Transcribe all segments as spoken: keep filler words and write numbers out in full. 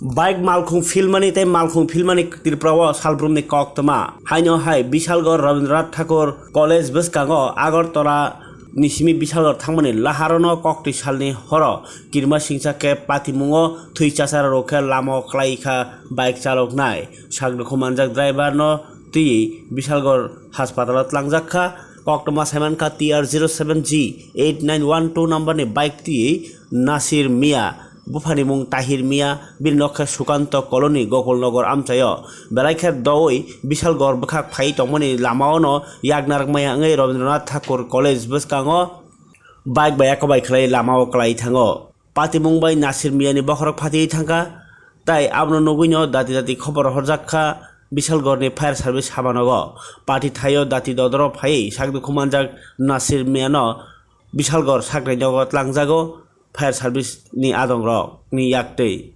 Bike malkhung philmani tei malkhung philmani Tripura o salbrumni koktwma. Haino hai Bishalgarh Rabindranath Thakur College bwskango Agartala ni simi Bishalgarh thangmani laharono koktwi salni horo kirima singcha khe patimungo thwi chachara rok khe lama o kwlai kha bike chaloknai. Sakdukhu manjak driver no twiwi Bishalgarh haspatalo tlangjak kha. Koktwma saiman kha T R zero seven G eight nine one two number ni bike twiwi Nasir Mia, buphani mung Tahir Mia, bini nok khe Sukanto Colony, Gokulnagar amchaio. Belai khe doui Bishalgarh bwkhak phai tongmani lamaono yak narwkmaya wngwi Rabindranath Thakur College bwskango bike bai yakobai khlai lamao kwlai thango. Patimung bai Nasir Miani bokhorok phatiwi thangkha, tai abono nugwino dati dati khobor rohorjak kha Bishalgarhni fire service habanogo. Pati thaio dati dodoro phaiwi sakdukhu manjak Nasir Miano Bishalgarh saknai nogo tlangjago fire service ni adongrokni yaktwi.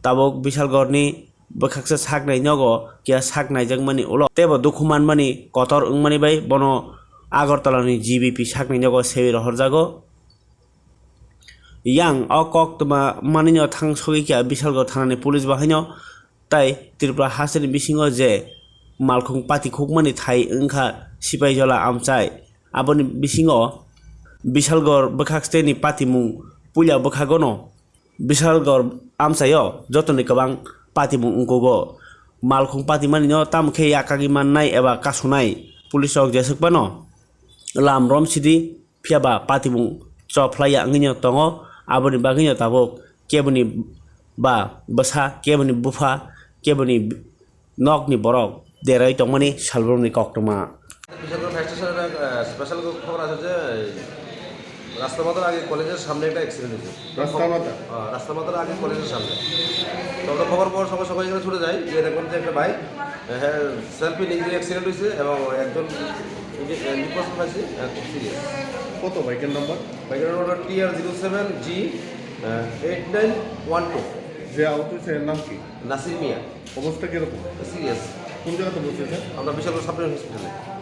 Tabuk Bishalgarhni bwkhaksa saknai nogo kiya sak naijakmani ulo teibo dukhu manmani kotor wngmani bai bono Agartala ni G B P saknai nogo sewi rohorjago. Yang o koktwma manwino thang sogwi kha Bishalgarh thanani police bahaino tai Tripura hasteni bisingo je malkhung pati khukmani thai wngkha Sipaijola amchai. Aboni bisingo Bishalgarh bwkhak steni patimung puila bwkhagono Bishalgarh amchaio jotoni kwbang patimung wngkugo. Malkhung patimanino tamo khe yakagwi mannai eba kasunai police rok jeswk phano lam romsidi. Phiya ba patimung chophlai ya wngwino tongo, aboni bagwino tabuk keboni ba bwsa, keboni bupha, keboni nokni borok derai tongmani salbrumni koktwma. Bishalgarh fire station-এ একটা, আহ, স্পেশাল খবর আছে যে, এই রাস্তা মাথার আগে কলেজের সামনে একটা অ্যাক্সিডেন্ট হয়েছে। রাস্তা মাথা? হ্যাঁ, রাস্তা মাথার আগে কলেজের সামনে। তো আমরা খবর পাওয়ার সঙ্গে সঙ্গে এখানে ছুটে যাই, গিয়ে দেখলাম যে একটা বাইক, হ্যাঁ, সেলফি নিজে অ্যাক্সিডেন্ট হয়েছে এবং একজন ইঞ্জে-, আহ, নিখোঁজ হয়েছে, আহ, খুব সিরিয়াস। কত বাইকের নাম্বার? বাইকের নাম্বার টি আর জিরো সেভেন জি, আহ, এইট নাইন ওয়ান টু। যে আহত হয়েছে এর নাম কি? নাসির মিয়া। অবস্থা কিরকম? সিরিয়াস। কোন জায়গাতে পড়ছে স্যার? আমরা বিশালগড় সাব ডিভিশন হসপিটালে।